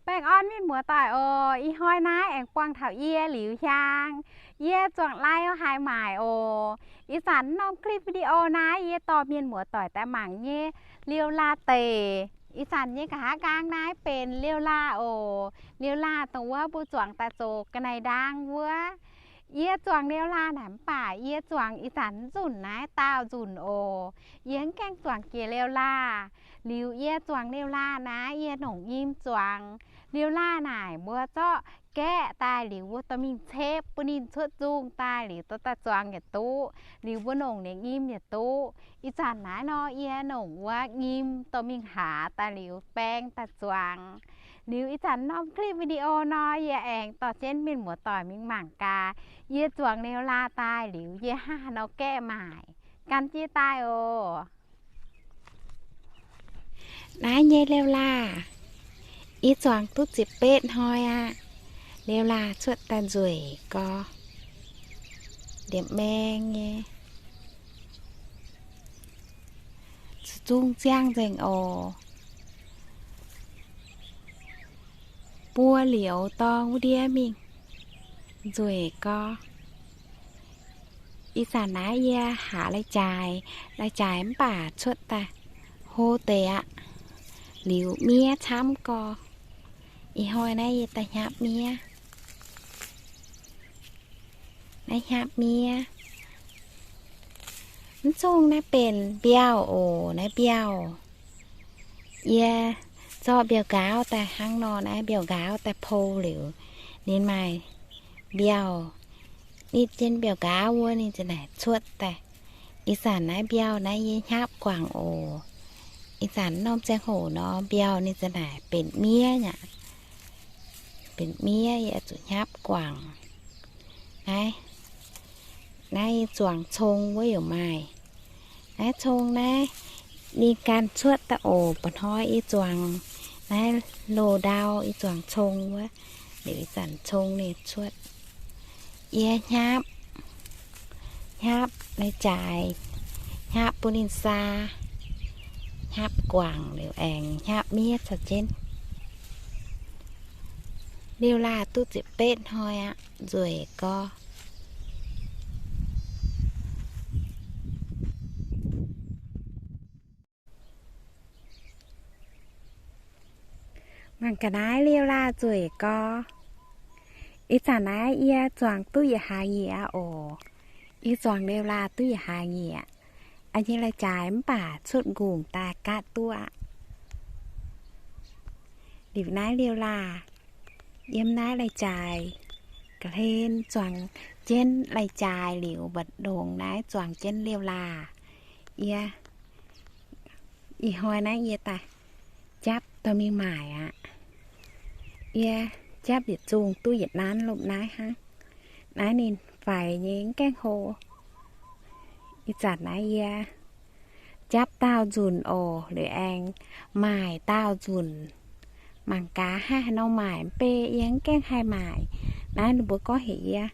Baengh orn mienh muoz-doic oc. Ih hnoi naaiv aengx buangh taux yie Liuz Hiaang. Yie zuangx lai haaix maaic oc. Ih zanc norm clip video naaiv yie dorh mienh muoz-doic daaih mangc nyei liouh laah deic. Ih zanc nyei nqa'haav nqaang naaiv benx liouh laah oc. Liouh laah dongh wuov mbuo zuangx daaih zoux ga'naaiv ndaang wuov. Yie zuangx liouh laah naaic mv baac yie zuangx ih zanc nzunc naaiv daauh nzunc oc. Yie mv gaengh zuangx jiex liouh laah. Liuz yie zuangx liouh laah naaiv yie nongc nyim zuangx. Liouh laah naaic mbuo zorqv gaeqv daaih liuz mbuo dorh mingh cepv bun ninh cuotv nzungh daaih liuz dorh daaih zuangx yietc duqv. Liuz mbuo nongc ninh nyim yietc duqv. Ih zanc naaiv nor yie nongc wuov nyim dorh mingh haaz daaih liuz baeng daaih zuangx. Liuz ih zanc norm clip video nor yie aengx dorh jienv mienh muoz-doic mingh mangc gaax yie zuangx liouh laah daaih liuz yie hnangv haaix nor gaeqv maaic. Gan jienv daaih oc. Naaiv nyei liouh laah, yie zuangx duqv ziepc betv hnoi aqv. Liouh laah cuotv daaih nzueic gorx, ndiepv maeng nyei, zuqc zung ziangh nzengc oc. Buo liouz dorng wuov ndiev mingh, nzueic gorx. Ih zanc naaiv yie haaz lai-jaaix, lai-jaaix mv baac cuotv daaih hlo deix aqv. Liuz miev camv gorx. Ih hnoi naaiv yie daaih hnyapv miev. Naaiv hnyapv miev. Mv zungh naaiv benx mbiauh oc, naaiv mbiauh. Yie zorqv mbiauh nqaauv daaih hnangv nor, naaiv mbiauh nqaauv daaih pou liuz, ninh maaih mbiauh, nitv jienv mbiauh nqaauv wuov ninh za'naaic cuotv daaih. Ih zanc naaiv mbiauh naaiv yie hnyapv guangc oc. Ih zanc norm ziangh hoc nor mbiauh ninh za'naaic benx miev aqv. Benx miev yie zuqc hnyapv guangc. Naaiv, naaiv yie zuangx cong wuov yaac maaih. Naaiv cong naaiv ninh ganh cuotv daaih oc. Mba'hnoi yie zuangx naaiv loz-ndau yie zuangx cong wuov, liuz ih zanc cong ninh cuotv. Yie hnyapv, hnyapv lai-jaaix, hnyapv bun ninh saa, hnyapv guangc liuz aengx hnyapv miev caux jienv. Liouh laah duqv ziepc betv hnoi aqv, nzueic gorx. Mangc ga'naaiv liouh laah nzueic gorx. Ih zanc naaiv yie zuangx duqv yietc hlaax nyieqc aqv oc. Yie zuangx liouh laah duqv yietc hlaax nyieqc. A'nyei lai-jaaix mv baac cuotv nqungc daaih gaatv duqv aqv. Liuz naaiv liouh laah, yiem naaiv lai-jaaix ga'hlen zuangx jienv lai-jaaix liuz, mbu'ndongx naaiv zuangx jienv liouh laah. Yie, ih hnoi naaiv yie daaih japv dorh mingh maaic aqv. Yie japv yietc zungh duqv yietc nanv lomh naaiv hnangv. Naaiv ninh faix nyei mv gaengh hlo. Ih zanc naaiv yie japv daauh nzunc oc, liuz aengx maaic daauh nzunc. Mangc gaax haih haaix nor maaic, mv bei yie mv gaengh haih maaic. Naaiv ninh mbuo gorngv heuc yie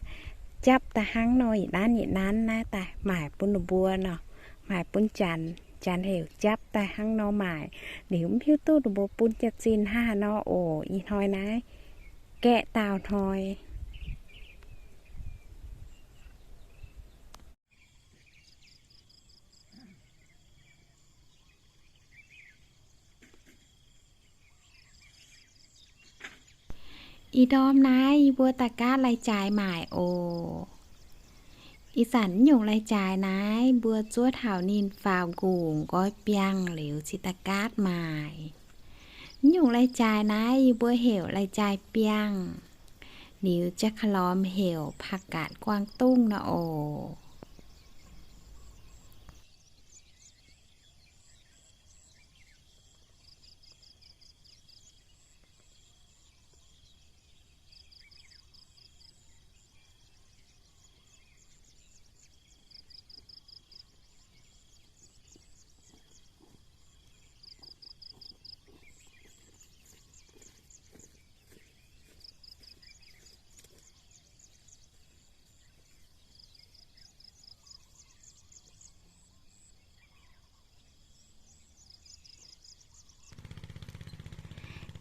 japv daaih hnangv nor yietc nanv yietc nanv naaiv daaih maaic bun ninh mbuo nor, maaic bun Janx, Janx heuc japv daaih hnangv nor maaic. Liuz mv hiuv duqv ninh mbuo bun jaax-zinh haih haaix nor oc. Ih hnoi naaiv gaeqv daauh hnoi. Ih ndorm naaiv yie mbuo daaih gaatv lai-jaaix maaic oc. Ih zanc nyungc lai-jaaix naaiv mbuo zuov taux ninh faaux nqungc nqoi biangh liuz cingx daaih gaatv maaic. Nyungc lai-jaaix naaiv yie mbuo heuc lai-jaaix biangh, liuz jaa-ka-lorm heuc ผักกาดกวางตุ้ง nor oc.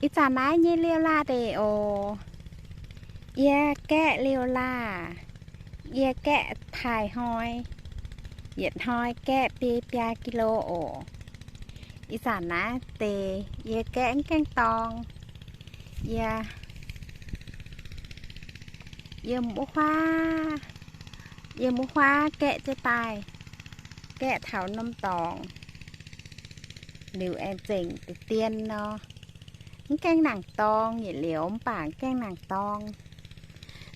Ih zanc naaiv nyei liouh laah ndeic oc. Yie gaeqv liouh laah, yie gaeqv taaih hnoi, yietc hnoi gaeqv biei biaa kilo oc. Ih zanc naaiv deix yie gaeqv mv gaengh dorng. Yie yiem wuov huaav, yiem wuov huaav gaeqv jienv daaih, gaeqv taux norm dorngx liuz aengx zengc deix dien nor. Mv gaengh nangc dorng yietc liuz mv baac mv gaengh nangc dorng.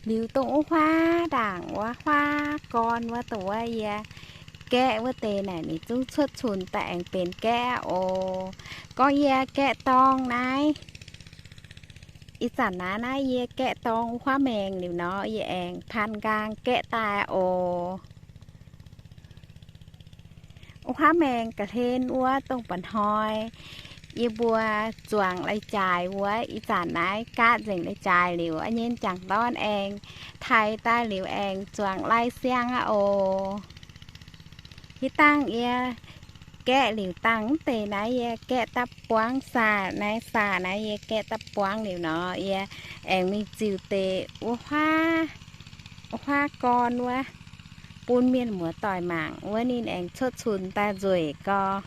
Liuz dongh wuov huaav ndaangc wuov huaav gorn wuov, dongh wuov yie gaeqv wuov deix naaic ninh zungv cuotv cunx daaih aengx benx gaeqv oc. Gorngv yie gaeqv dorng naaiv, ih zanc naaiv, naaiv yie gaeqv dorng wuov huaav maengx liuz nor, yie aengx paan nqaang gaeqv daaih oc. Wuov huaav maengx ga'hlen wuov dongh mba'hnoi yie mbuo zuangx lai-jaaix wuov, ih zanc naaiv gaatv nzengc lai-jaaix liuz, a'nyienv jangx dorn aengx taaih daaih liuz aengx zuangx lai-siang aqv oc. Hitv dangh yie gaeqv liuz dangh mv deix naaiv, yie gaeqv dapv buangv saah, naaiv saah naaiv yie gaeqv dapv buangv liuz nor, yie aengx mingh ziux deix wuov huaav, wuov huaav gorn wuov, bun mienh muoz-doic mangc wuov ninh aengx cuotv cunx daaih nzueic gau.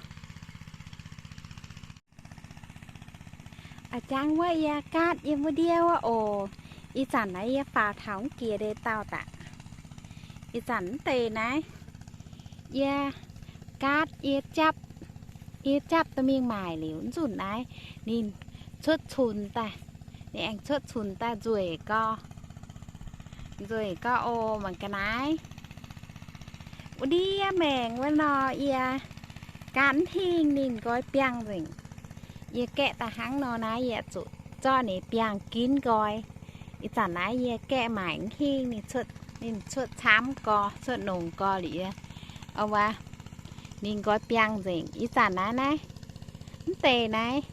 A'jang wuov yie gaatv yiem wuov ndiev wuov oc. Ih zanc naaiv yie faaux taux mv jiex ndeic-dauh daaih. Ih zanc mv deix naaiv yie gaatv, yie japv, yie japv dorh mingh maaic liuz, nzunc naaiv ninh cuotv cunx daaih, ninh aengx cuotv cunx daaih nzueic gau, nzueic gau oc. Mangc ga'naaiv, wuov ndiev maengx wuov nor, yie gaatv mv hingh ninh nqoi biangh nzengc. Yie gaeqv daaih hnangv nor naaiv, yie zuqc zorqv ninh biangh ginv nqoi. Ih zanc naaiv yie gaeqv maaic mv hingh ninh, ninh cuotv camv gau, cuotv nongx gau liuz, yie, o, wuov, ninh nqoi biangh nzengc. Ih zanc naaiv, naaiv, mv deix naaiv,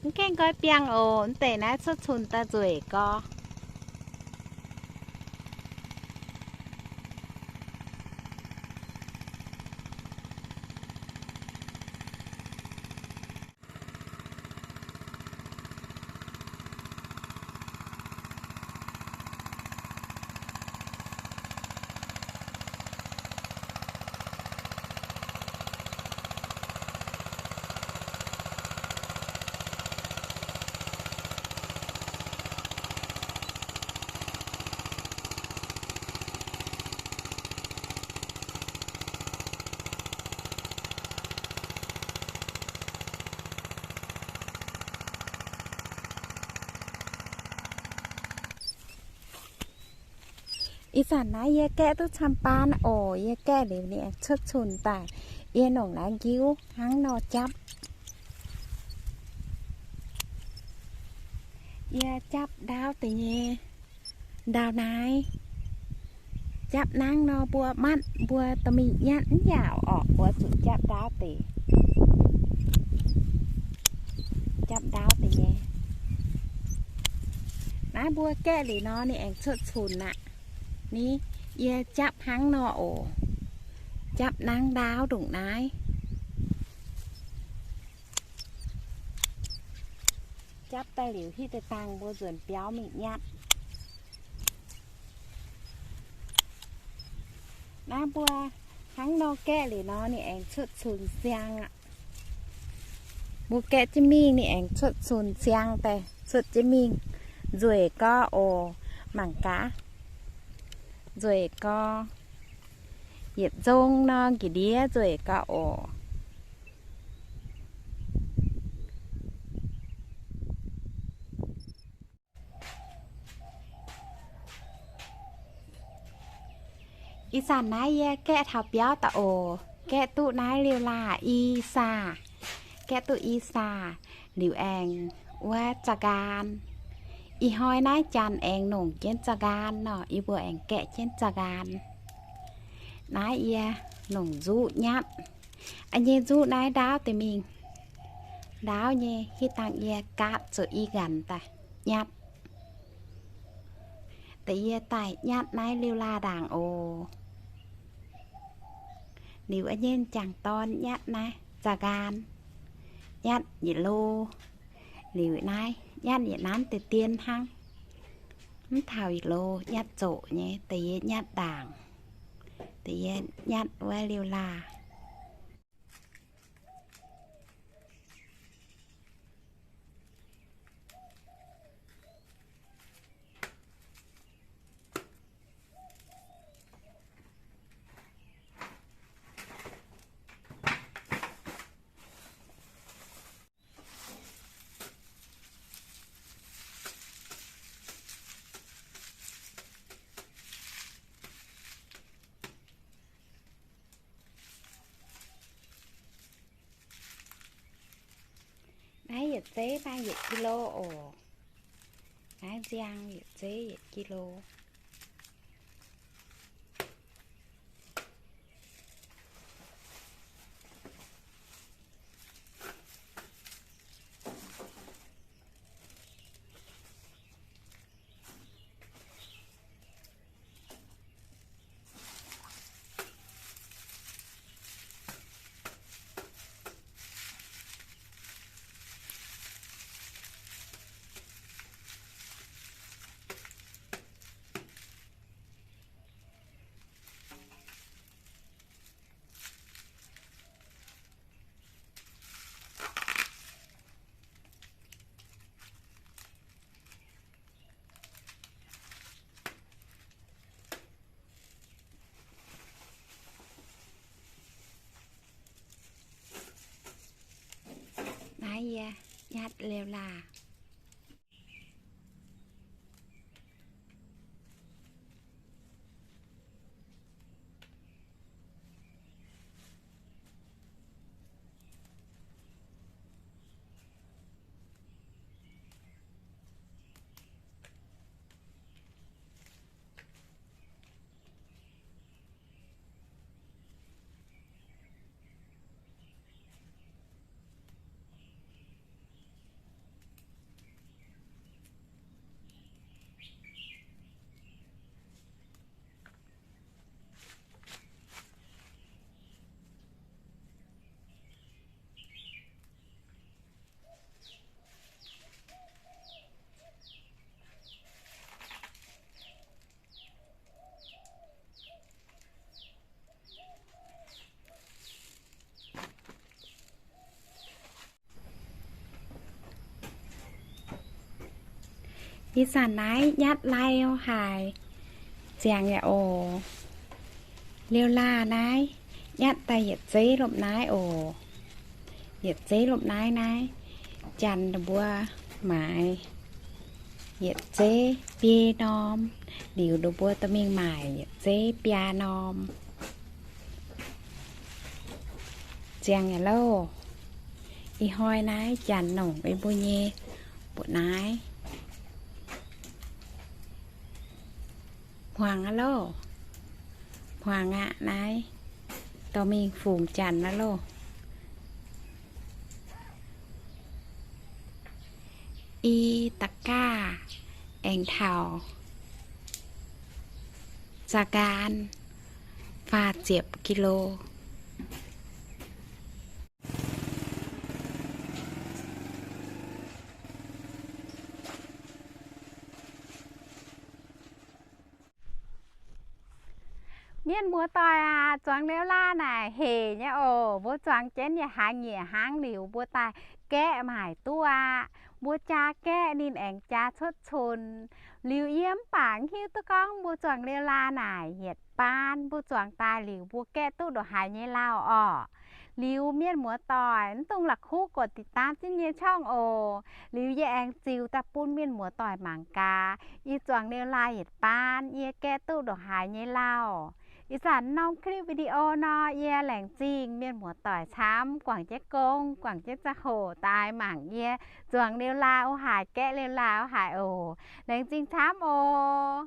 mv gaengh nqoi biangh oc. Mv deix naaiv cuotv cunx daaih nzueic gau. Ih zanc naaiv yie gaeqv duqv camv-baan oc. Yie gaeqv liuz ninh aengx cuotv cunx daaih. Yie nongc naaiv njiuv hnangv nor japv. Yie japv ndaauv deix nyei, ndaauv naaiv, japv nangv nor mbuo matv, mbuo dorh mingh nyatv mv yaauc orqc. Mbuo zuqc japv ndaauv deix, japv ndaauv deix nyei. Naaiv mbuo gaeqv liuz nor ninh aengx cuotv cunx aqv. Ni, yie japv hnangv nor oc. Japv nangv ndaauv ndongc naaiv. Japv daaih liuz hitv deix dangh mbuo nzuonx biauv mingh nyatv. Naaiv mbuo hnangv nor gaeqv liuz nor ninh aengx cuotv cunx siang aqv. Mbuo gaeqv jienv mingh ninh aengx cuotv cunx siang daaih, cuotv jienv mingh nzueic gau oc. Mangc gaax, nzueic gau. Yietc nzong nor nqa'ndiev nzueic gau oc. Ih zanc naaiv yie gaeqv taux biauv daaih oc. Gaeqv duqv naaiv liouh laah i saah. Gaeqv duqv i saah, liuz aengx wuov za'nqaan. Ih hnoi naaiv janx aengx nongc jienv za'nqaan nor, yie mbuo aengx gaeqv jienv za'nqaan. Naaiv yie nongc nzuqv nyatv. A'nyei nzuqv naaiv ndaauv deix mingh. Ndaauv nyei, hitv dangh yie gaatv zuqc i nqanx daaih nyatv. Deix yie daaih nyatv naaiv liouh laah ndaangc oc. Liuz a'nyei m'jangc dorn nyatv naaiv za'nqaan, nyatv yietc lo. Liuz naaiv nyatv yietc nanv deix dien hnangv. Mv taux yietc lo nyatv zoqc nyei, da'yietv nyatv ndaangc, da'yietv nyatv wuov liouh laah. Naaiv yietc zeiv maaih yietc kilo oc. Naaiv nziang yietc zeiv yietc kilo. Naaiv yie nyatv liouh laah. Ih zanc naaiv nyatv lai haic, ziangx yaac oc. Liouh laah naaiv nyatv daaih yietc zeiv lomh naaiv oc. Yietc zeiv lomh naaiv naaiv, janx ninh mbuo maaiz yietc zeiv biei norm, liuz ninh mbuo dorh mingh maaic yietc zeiv biaa norm. Ziangx yaac louh. Ih hnoi naaiv janx nongc yie mbuo nyei mbuoqc naaiv. Hmuangx aqv loh. Hmuangx aqv naaiv. Dorh mingh fungx janx aqv loh. I da'gaav aengx taux za'nqaan faah ziepc kilo. Mienh muoz-doic aac, zuangx liouh laah naaic hec nyei oc. Mbuo zuangx jienv yaac haaix nyungc hnangv, liuz mbuo daaih gaeqv maaic duqv aqv. Mbuo jaa gaeqv ninh aengx jaa cuotv cun. Liuz yie mv baac hiuv duqv gorngv mbuo zuangx liouh laah naaic yietc baan, mbuo zuangx daaih liuz mbuo gaeqv duqv ndongc haaix nyei lauh orqc. Liuz mienh muoz-doic mv dungx la'kuqv กดติดตาม jienv yie nyei ช่อง oc. Liuz yie aengx ziux daaih bun mienh muoz-doic mangc gaax, yie zuangx liouh laah yietc baan yie gaeqv duqv ndongc haaix nyei lauh. Ih zanc norm คลิปวิดีโอ nor, yie laengz zingh mienh muoz-doic camv guangc jienv gong, guangc jienv ziangh hoc daaih mangc yie zuangx liouh laah wuov haaix, gaeqv liouh laah wuov haaix oc. Laengz zingh camv oc.